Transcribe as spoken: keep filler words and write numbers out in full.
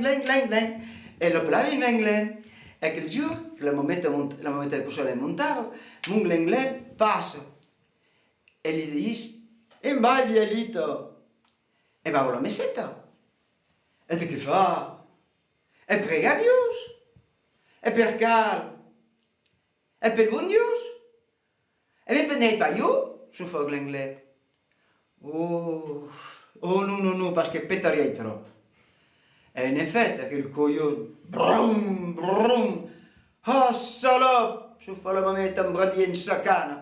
Glen, Glen, Glen, Glen. E l'apelavan Glen, Glen. E aquel jorn, que la mameta mont-, la mameta de Cossòl montava, mon Glen, Glen passa. E li ditz: «E 'nd vai, vielhita?» «E 'nd vau a la messeta.» «E de qué far?» «E pregar Dius.» «E per qual?» «E pel bon Dius.» «E me prendrai pas jo?» çò fa Glen, Glen. «Oh, oh non, non, non, parce que petariái tròp.» E en efèt, aquel colhon, brum, brum. «Ah, salòp!» çò fa la mameta en brandilhent sa cana.